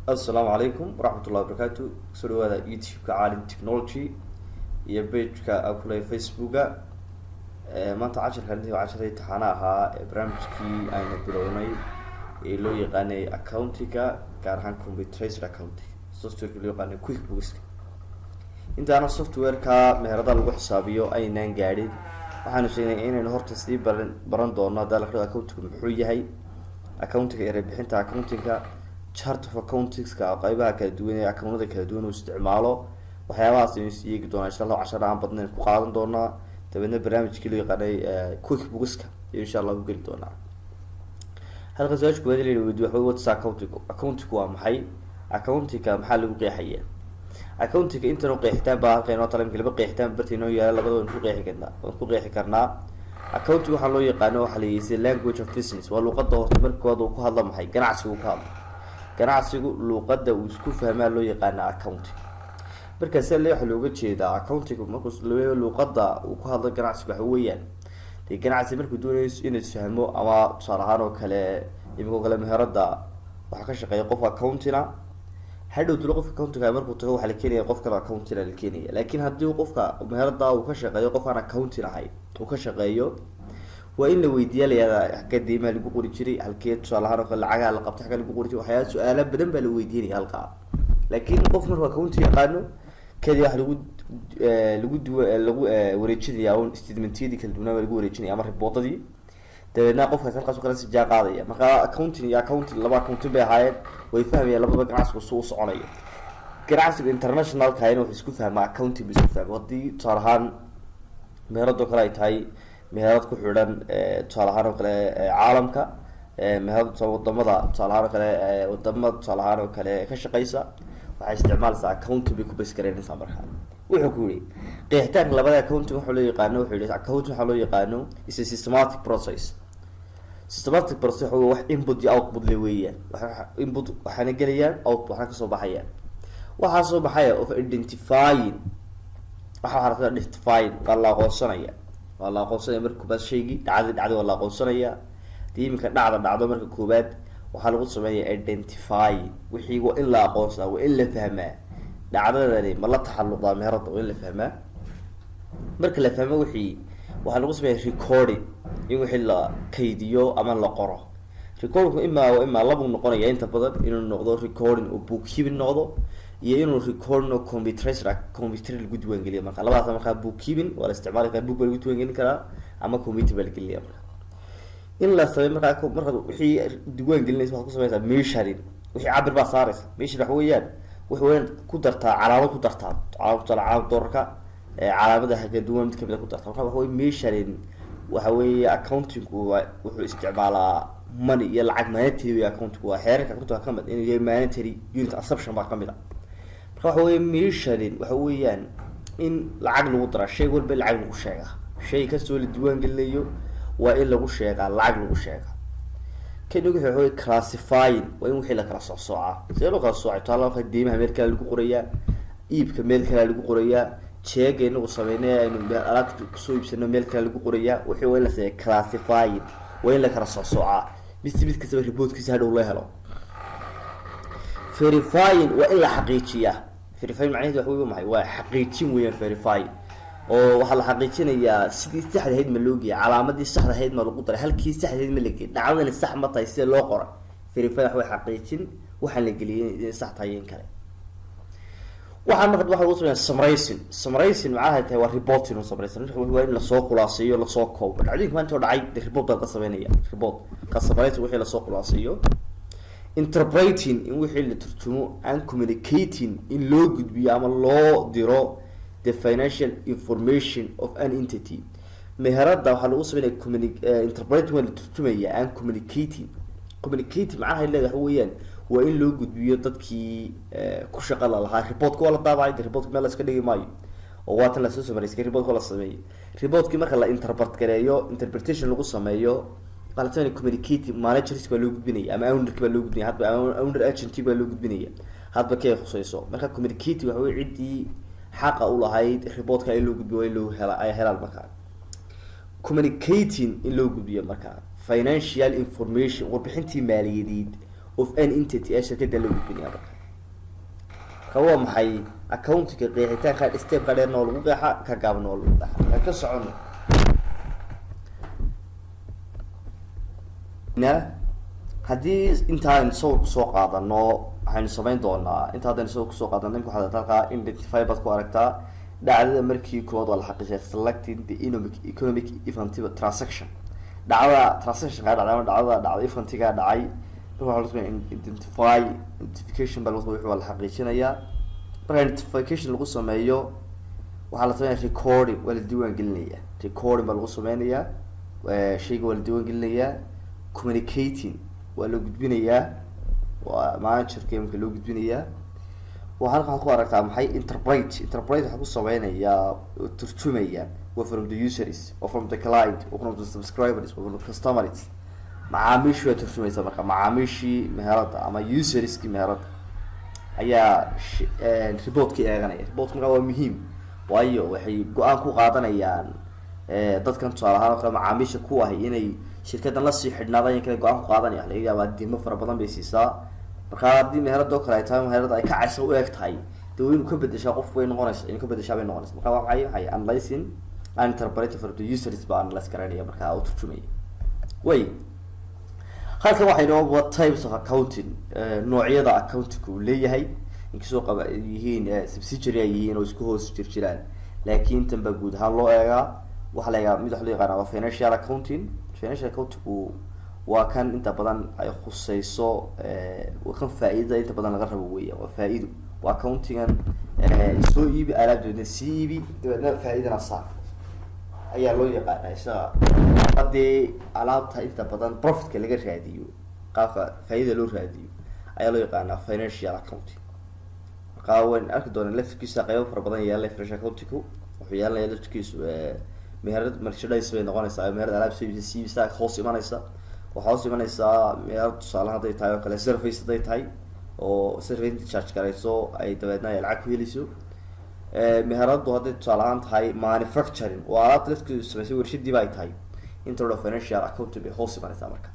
Assalaamu calaykum waraxmatullahi wabarakaatu. Kusoo dhawaada YouTube-ka Caalim Technology iyo page-ka aan ku leeyahay Facebooka. Maanta cashirkan intii waa casharadii taxaana ahaa ee barnaamijkii aynu bilownay ee loo yaqaanay accounting-ga, gaar ahaan computerized accounting, software-ka loo yaqaanay QuickBooks. Intaana software-ka meherada lagu xisaabiyo aynaan gaadhin, waxaanu sheegnay inaynu horta sii baran doono haddaa la accounting muxuu yahay, accounting-ga, erey bixinta accounting-ga, chart of accountingska, qeybaha kala duwan ee accountada kala duwan uu isticmaalo. Waxyaabahaas aynu is eegi doonaa, insha Allah. Cashar aan badnayn ku qaadan doonaa, dabeedna barnaamijkii loo yaqaanay QuickBooks-ka iyo insha Allah ku geli doonaa. Halka su-aasha kuwaad la weydiyo waxa: what's accounting? Accounting waa maxay? Accounting-ka maxaa lagu qeexaya? Accounting-ka intan u qeexitaan baa halka inoo tala. Imika laba qeexitaan barta inoo yaala, labada waan ku qeexi karnaa, waan ku qeexi karnaa. Accounting waxaa loo yaqaano, waxaa la yihi, language of business. Waa luuqada horta marka koowaad uu ku hadlo maxay? Ganacsigu ku hadlo. Ganacsigu luuqada uu isku fahmaa loo yaqaana accounting. Marka se le waxaa looga jeedaa accounting markuu luuqada uu ku hadlo ganacsigu, waxa weeyaan dee ganacsi markuu doonayo inuu isfahmo, ama tusaale ahaan oo kale, imika oo kale meherada waxaa ka shaqeeya qof accounting-a. Hadhow tulo qofka accounting-a markuu tago, waxaa la keenaya qof kale accounting-a la keenaya. Laakiin haddii qofka meherada uu ka shaqeeyo qof aan accounting ahayn uu ka shaqeeyo, waa in la weydiiya, la yihahdaa: xagga deymaha lagu qori jiray halkee? Tusaale ahaan oo kale, lacagaha la qabtay xagga lagu qori jiray? Waxyaala su-aala badan baa la weydiinaya halkaa. Laakiin qof markuu accounting yaqaano, kadi waxa lagu duwa lagu wareejinaya un statement-yadii kala duwanaa baa lagu wareejinaya ama report-adii. Dabeedna qofkaas halkaas o kale si jaa qaadaya. Marka accounting iyo accounting, laba accounting bay ahaayeen, way fahmayaan labadaba ganacsigu su u soconayo. Ganacsiga international-ka ahina wuxuu isku fahmaa accounting bu isku fahma. Haddii tusaale ahaan meherado kale ay tahay meherad ku xidhan, tusaale ahaan oo kale, caalamka, meherad wadamada, tusaale ahaan oo kale, wadamada, tusaale ahaan oo kale, ka shaqeysa, waxay isticmaalaysaa accounting bay ku base garaynaysaa. Marka wuxuu ku yihi qeexitaanka labada, accounting waxaa loo yaqaano, wuxuu yihi accounting waxaa loo yaqaano is a systematic process. Systematic process waxa wax input iyo output le weeyaan. Input waxaana gelayaan, output waxaana kasoo baxayaan. Waxaa soo baxaya of identifying, waxa la identifying, waa la aqoonsanaya, waa la aqoonsanaya. Marka koobaad shaygii dhacdii dhacday waa la aqoonsanaya. Hadii iminka dhacda dhacdo, marka koobaad waxaa lagu sameynaya identifying wixii. Waa in la aqoonsadaa, waa in la fahmaa dhacdadani ma la taxaluqdaa meherada, waa in la fahmaa. Marka la fahmo wixii, waxaa lagu sameeya recording, in wixii la kaydiyo ama la qoro. Recording-ku imaa labuu noqonaya inta badan: inuu noqdo recording oo bookkeeping noqdo iyo inuu recording oo computerized, computer lagu diiwaangeliyo. Marka labadaas, markaa bookkeeping waa la isticmaali karaa, book baa lagu diiwaangelin karaa ama computer baa la gelinaya. Marka in la sameyo, markaa markaad wixii diiwaan gelinaysa, waxaad ku sameysaa measuring. Wixii cabir baa saaraysa. Measuring waxa weeyaan, waxa weeyaan ku dartaa calaamad, ku dartaa calaamad, tusaale calaamad doolarka, calaamada kala duwan mid kamid a ku dartaa. Marka waxa wey measuring, waxa weeye accounting-ku wuxuu isticmaalaa money iyo lacag, monetary wey accounting. Waa xeerarka accounting kamid inuu yahay monetary unit assumption baa kamid a. Marka waxa weeye measuring waxa weeyaan in lacag lagu dara shay walba, lacag lagu sheegaa. Shay kastoo la diiwaan gelinayo waa in lagu sheegaa, lacag lagu sheegaa. Kadib waxa wey classifying, waa in wixii la kala socsoocaa. Sidee loo kala soocay? Tusaale marka deymaha meel kale lagu qorayaa, iibka meel kale lagu qorayaa, jeega inagu sameynay aynu alaabta kusoo iibsano meel kale lagu qorayaa. Wixii waa in la sameeya classifying, waa in la kala socsoocaa mid kastaba report-kiisa hadhow loo helo. Verifying waa in la xaqiijiyaa. Verifying macnaheedu waxa wey maxay? Waa xaqiijin weeyaan verifying, oo waxaa la xaqiijinayaa sidii saxda ahayd ma loo geeyay, calaamadii saxda ahayd ma lagu daray, halkii saxda ahayd ma la geeyay, dhacdadani sax ma tahay sida loo qoray. Verify waxa way xaqiijin waxaan la geliyay inay sax tahay in kale. Waxaa marka waxa lagu sameeyaa summarizing. Summarizing macnaha tahay waa reporting oo summarizing waa in lasoo khulaaseeyo, lasoo koobo dhacdooyinka maanta oo dhacay. De report baa ka sameynaya, report ka summarizing wixii lasoo khulaaseeyo. Interpreting, in wixii la turjumo, and communicating, in loo gudbiyo ama loo diro the financial information of an entity, meherada. Waxaa lagu sameynaya interpreting, waa la turjumaya, and communicating. Communicating macnaha leedahay waxa weeyaan waa in loo gudbiyo dadkii ku shaqada lahaa. Report-ka waa la daabacay, de report-ka meel la iska dhigi maayo oo waa tan lasoo samareystay. Report-ka waa la sameeyey. Report-kii marka la interpret gareeyo, interpretation lagu sameeyo, waxaa la sameynaya communicating. Managers baa loo gudbinaya ama owner-ki baa loo gudbinaya hadba, ama owner agent baa loo gudbinaya hadba kay khuseyso. Marka communicating waxa wey ciddii xaqa u lahayd report-ka in loo gudbiyo, waa in loo hela, ay helaan. Markaa communicating, in loo gudbiyo markaa financial information, warbixintii maaliyadeed, of an entity, ee shirkada loo gudbinaya. Marka Marka waa maxay accountingka qeexitaanka? Stepka dheerna oo lagu qeexa, ka gaabna oo lagu qeexa. Marka ka socono na, haddii inta aynu sawir kusoo qaadano, waxaynu samayn doonaa inta haddaynu sawir kusoo qaadano. Imka waxaad halkaa identify baad ku aragtaa dhacdada. Markii koowaad waa la xaqiijiyay, selecting the economic event transaction, dhacdada transactionka dhacday ama dhacdada dhacday, eventiga dhacay. Marka waxaa lagu sameeya identify, identification baa lagu sameeya, waa la xaqiijinayaa. Marka identification lagu sameeyo, waxaa la sameynaya recording, waa la diiwaan gelinaya. Recording baa lagu sameynayaa, shayga waa la diiwaan gelinayaa. Communicating, waa la gudbinayaa, waa managerka imika loo gudbinayaa. Waa halkan waxaad ku aragtaa maxay? Interpret. Interpret waxaa ku sameynayaa oo turjumaya waa from the users or from the client or from the subscribers or from the customers. Macaamiishii waa turjumaysa. Marka macaamiishii meherada ama userskii meherada ayaa reportkii eeganaya. Reportka markaa waa muhiim, waayo waxay go-aan ku qaadanayaan dadkan, tusaale ahaan oo kale, macaamiisha ku ahi inay shirkadan lasii xidhnaadaan in kale go-aan ku qaadanaya. Laga yaabaa dimo fara badan bay siisaa. Marka haddii meherada oo kale ay tahay meherada ay kacaysa u eg tahay, dee waa inuu ka bedeshaa qofku bay noqonaysa, inuu ka bedeshaa bay noqonaysa. Marka waa maxay analyzing and interpreting for the users baa analyze garanaya, marka u turjumaya way. Halkan waxay noo what types of accounting, noocyada accounting uu leeyahay. Inkastoo qaba yihiin subsidiary ay yihiin oo isku hoos jirjiraan, laakiin tan baa guud ahaan loo eegaa. Waxaa la eegaa mid waxa loo yaqaana waa financial accounting. Financial accountingku waa kan inta badan ay khuseyso, waa kan faa-iidada inta badan laga rabo weya. Waa faa-iido, waa accountingan soo iibi alaab, dabeedna sii iibi, dabeedna faa-iidana saar ayaa loo yaqaana isaga. Haddii alaabta inta badan profitka laga raadiyo, qaabka faa-iida loo raadiyo ayaa loo yaqaanaa financial accounting. Marka wayn arki doonaa, laftirkiisa qaybo fara badan yeelanay. Financial accountingku wuxuu yeelanaya laftirkiisu meherad merchandise bay noqonaysaa, meherad alaab soo iibisa sii iibisa hoos imanaysa. Waxaa hoos imanaysaa meherad, tusaale hadday tahay oo kale, service hadday tahay oo service inta charge garayso ay dabeedna ay lacag ku helayso. Meheradu hadday tusaale ahaan tahay manufacturing oo alaabta laftirkeedu samaysay, warshadiiba ay tahay, inta dhan financial accounting bay hoos imanaysaa. Marka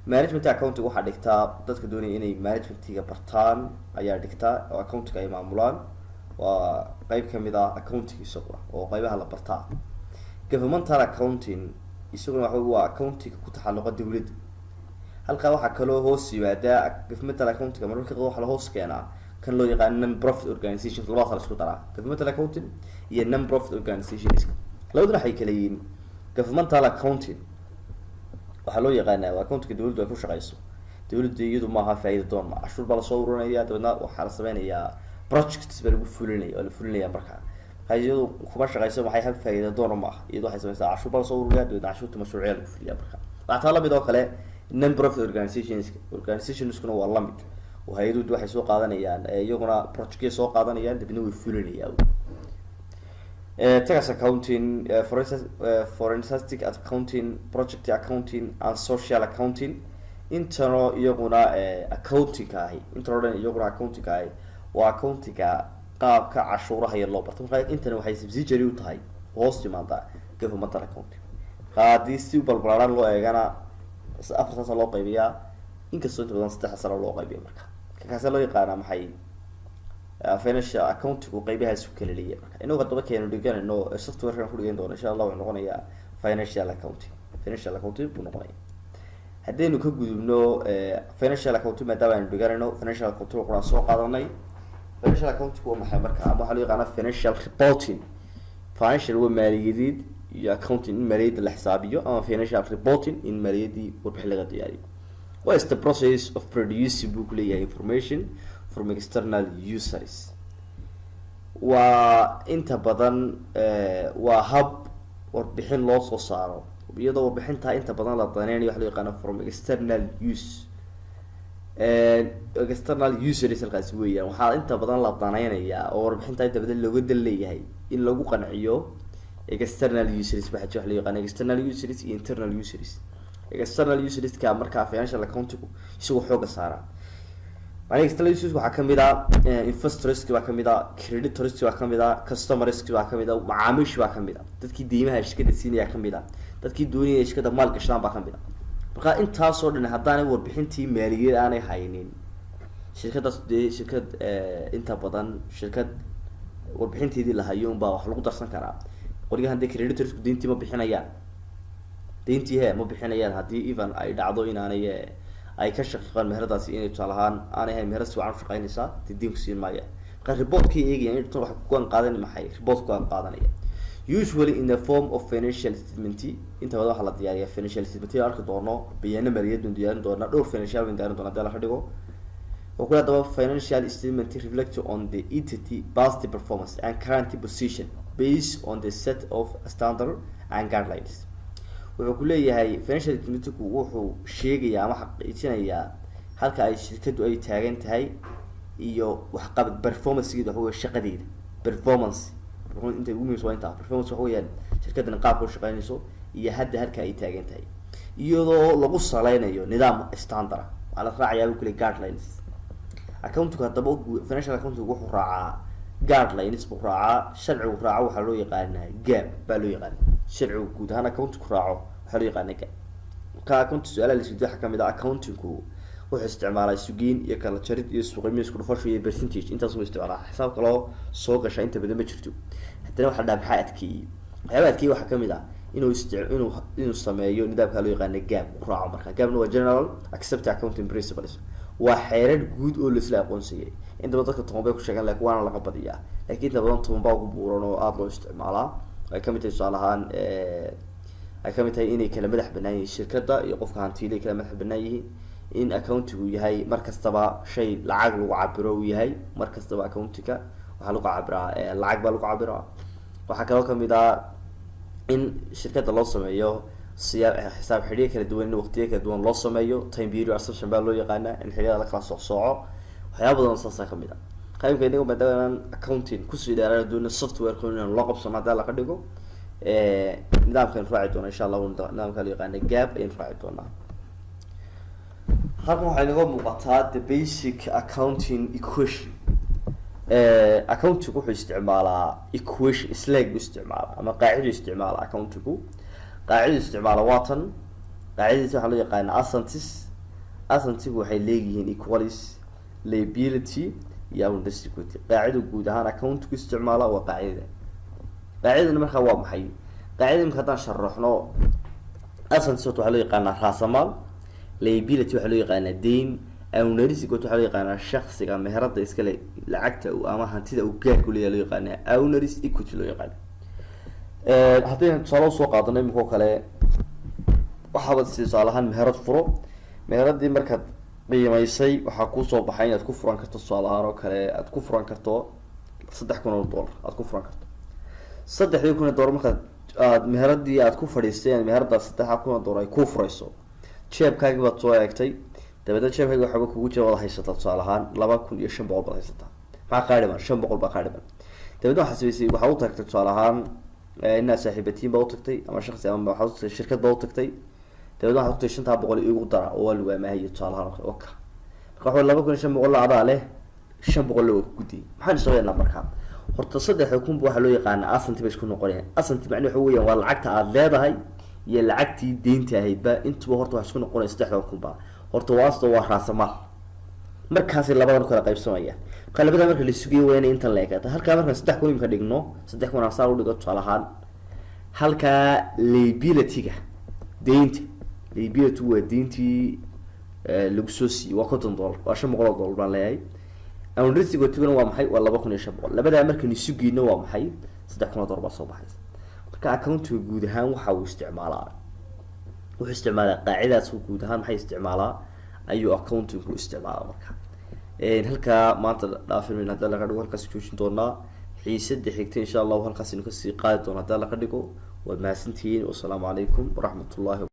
management accounting waxaa dhigtaa dadka doonaya inay managementiga bartaan ayaa dhigtaa, oo accounting ay maamulaan. Waa qeyb kamid ah accounting isaguna oo qeybaha la bartaa. Governmental accounting isaguna waxa waa accounting ku taxalluqa dawladda. Halkaa waxaa kaloo hoos yimaada governmental accounting. Mararka qaar waxaa la hoos keenaa kan loo yaqaano non profit organizations. Labadaas la isku daraa, governmental accounting iyo non profit organizations. Labaduna waxay kala yihiin, governmental accounting waxaa loo yaqaanaa waa accountinga dawladdu ay ku shaqeyso. Dawladdu iyadu maaha faa'iida doon, ma cashuur baa lasoo ururinaya, dabeedna waxaa la sameynayaa projects baa lagu fulinaya, waa la fulinaya. Marka iyadu kuma shaqeyso maxay hab faa'iida doona ma aha. Iyadu waxay sameysaa cashuur baa lasoo ururiya, dabeedna cashuurta mashruuciya lagu fuliya. Marka waxaa taa lamid oo kale non profit organizations. Organizationskuna waa lamid oo hay-aduhu waxay soo qaadanayaan iyaguna projectya soo qaadanayaan, dabeedna way fulinayaan. Tax accounting, forensic accounting, project accounting and social accounting, intano iyaguna accountingka ahi, intano dhan iyaguna accountingka ahi waa accountingka qaabka cashuuraha iyo loo barto. Marka intani waxay subsidiary u tahay, hoos timaadaa governmental accounting. Marka haddii si balbalaaran loo eegana, afartaasa loo qaybiyaa, inkastoo inta badan saddexa sano loo qaybiya. Marka kaasa loo yaqaanaa maxay? Financial accounting qaybahaas ku kala leeyahay. Marka inagu haddaba keenu dhiganayno softwarekan ku dhigan doono, insha Allah, wuxuu noqonayaa financial accounting. Financial accounting buu noqonaya. Haddaynu ka gudubno financial accounting, maadaama aynu dhiganayno financial accounting quraan soo qaadanay, financial accounting waa maxay? Marka ama waxaa loo yaqaana financial reporting. Financial waa maaliyadeed iyo accounting in maaliyadda la xisaabiyo, ama financial reporting in maaliyaddii warbixin laga diyaariyo. What is the process of producing, buu kuleeyahay, information from external users? Waa inta badan waa hab warbixin loo soo saaro, iyadoo warbixintaa inta badan la daneynayo waxa loo yaqaano from external use, external users. Halkaasi weeyaan waxaa inta badan la daneynayaa oo warbixintaa inta badan looga dan leeyahay in lagu qanciyo external users. Waxaa jira waxa loo yaqaano external users iyo internal users. External userska markaa financial accounting isagoo xooga saaraa. Macnaha external users waxaa kamid ah investorski baa kamid ah, creditorski baa kamid ah, customerski baa kamid ah, macaamiishi baa kamid ah, dadkii deymaha shirkada siinaya kamid ah, dadkii doonaya shirkada maal gashadaan baa kamid ah. Marka intaasoo dhan haddaanay warbixintii maaliyadeed aanay haynin. Shirkadaas dee shirkad inta badan shirkad warbixinteedii lahayo unbaa wax lagu darsan karaa. Qolyahan dee creditorsku deyntii ma bixinayaan, deyntii he ma bixinayaan. Haddii even ay dhacdo inaanay ay ka shaqiiqaan meheradaasi inay tusaale ahaan aanay ahayn meherad si wacan ushaqeynaysaa, dee deyn ku siin maayaan. Marka reportkay eegayaan in waxay kugaan qaadan, maxay report kugaan qaadanaya, usually in the form of financial statement. Inta badan waxaa la diyaariyaa financial statement. Arki doono bayaano maaliyadeed baynu diyaarin doonaa, dhowr financial baynu diyaarin doonaa hadii laga dhigo. Wuxuu ku haddaba financial statement reflect on the entity past performance and current position based on the set of standard and guidelines. Wuxuu ku leeyahay financial statementku wuxuu sheegayaa ama xaqiijinayaa halka ay shirkadu ay taagan tahay iyo waxqabad performancegeeda, waxa wey shaqadeeda performance. Inta ugu muhiimsan waa intaa performance, waxa weeyaan shirkaddan qaabka u shaqeynayso iyo hadda halka ay taagan tahay, iyadoo lagu saleynayo nidaam standard ah. Waxaa la raacayaa bu kule guidelines. Accountingku haddaba, financial accounting wuxuu raacaa guidelines buu raacaa. Sharcigu raaco waxaa loo yaqaanaa GAAP baa loo yaqaana. Sharcigu guud ahaan accountingku raaco waxaa loo yaqaana GAAP. Marka accounting su-aalaha la isweydiyo waxaa kamid ah: accountingku wuxuu isticmaalaa sugeyn iyo kala jarid iyo suqimo, isku dhufasho iyo percentage, intaas uu isticmaalaa. Xisaab kaloo soo gasha inta badan ma jirto. Haddana waxa la dhaha maxaa adkeeyey? Waxyaaba adkeeyey waxaa kamid ah inuu ist inuu inuu sameeyo nidaamka loo yaqaana GAAP uu raaco. Marka GAAP-na waa General Accepted Accounting Principles, waa xeerar guud oo laisla aqoonsayay. Inta badan dadka 10 bay ku sheegaan, lakin waana laga badiyaa, lakin inta badan 10 baa ugu buuran oo aada loo isticmaalaa. Ay kamid tahay tusaale ahaan, ay kamid tahay inay kala madax banaan yihiin shirkadda iyo qofka hantiila, ay kala madax banaan yihiin, in accountigu yahay mar kastaba shay lacag lagu cabiro uu yahay. Mar kastaba accountiga waxaa lagu cabiraa lacag baa lagu cabiraa. Waxaa kaloo kamid ah in shirkadda loo sameeyo siyaa xisaab xidhiyo kala duwan, in waqtiyo kala duwan loo sameeyo, time period assumption baa loo yaqaanaa, in xiliyada la kala socsooco. Waxyaaba badan saasaa kamid ah. Qaybka inaga maadaama inaan accounting kusii dheeraan doona, softwareka inaan loo qabsano haddii laga dhigo, nidaamkan raaci doona insha Allahu, nidaamka loo yaqaana GAAP ayaan raaci doonaa. Halkan waxay inaga muuqataa the basic accounting equation. Accounting wuxuu isticmaalaa equation slag buu isticmaalaa ama qaacidu isticmaala. Accountingku qaacidu isticmaala waa tan. Qaacidadiisa waxaa loo yaqaana assets. Assetsku waxay leeyihiin equals liability iyo owner's equity. Qaacidu guud ahaan accountingku isticmaala waa qaacidada. Qaacidadani markaa waa maxay? Qaacidada imika haddaan sharaxno, assets horta waxaa loo yaqaanaa raasamaal, liability waxaa loo yaqaanaa deyn, owner's equity waxaa loo yaqaanaa shaksiga meherada iskale lacagta ama hantida uu gaarka uleeyahay loo yaqaanaa owner's equity loo yaqaana. Haddaynu tusaale usoo qaadano imika oo kale, waxaaba si tusaale ahaan meherad furo. Meheradii markaad qiimaysay waxaa kuusoo baxay inaad ku furan karto, tusaale ahaan oo kale, aad ku furan karto $3,000 aad ku furan karto. 3,000 oo dollar markaad aad meheradii aad ku fadhiistay, inaad meheradaas $3,000 ay kuu furayso, jeebkaagi baad soo eegtay. Dabeedna jeebkaagi waxaaba kugu jira, waad haysataa tusaale ahaan 2,500 baad haysataa. Maxaa kaa dhiman? 500 baa kaa dhiman. Dabeedna waxaad samaysay, waxaad u tagtay tusaale ahaan inaad saaxiibatiin baa utagtay ama shaksi ama waxaad utagtay shirkad baa utagtay. Dabeedna waxaad utagtay 500 igu dara oo waa lagu amaahayo tusaale ahaan oo kale. Oka marka waxa 2,500 adaa leh, 500 waa ku gudiyay. Maxaan sameynaa markaa? Horta 3,000 ba waxaa loo yaqaana asset bay isku noqonayaan. Asset macni waxa weeyaan waa lacagta aada leedahay iyo lacagtii deynta ahaydba, intuba horta waxay isku noqonaya 3,000 ba. Horta waa asta, waa raasamaal. Markaasay labadan kala qaybsamayaan. Marka labada marka la sugayo waa inay intan la ekaata. Halkaa markaan 3,000 imika dhigno, 3,000 aan saa udhigo tusaale ahaan, halkaa liability-ga deynta, liability waa deyntii lagu soo siiyey, waa $50, waa $500 baan leeyahay. Owner's equity-guna waa maxay? Waa 2,500. Labadaa markaynu isu geyno waa maxay? $3,000 baa soo baxaysa. Marka accountiga guud ahaan waxa uu isticmaalaa, wuxuu isticmaalaa qaacidaas. Guud ahaan maxay isticmaalaa ayuu accountingku isticmaalaa. Marka halkaa maanta dhaafin mayno haddii laga dhigo, halkaas joojin doonaa. Xiisada xigta insha Allahu halkaas aynu kasii qaadi doona haddii laga dhigo. Waad mahadsantihiin. Wasalaamu calaykum waraxmat ullahi.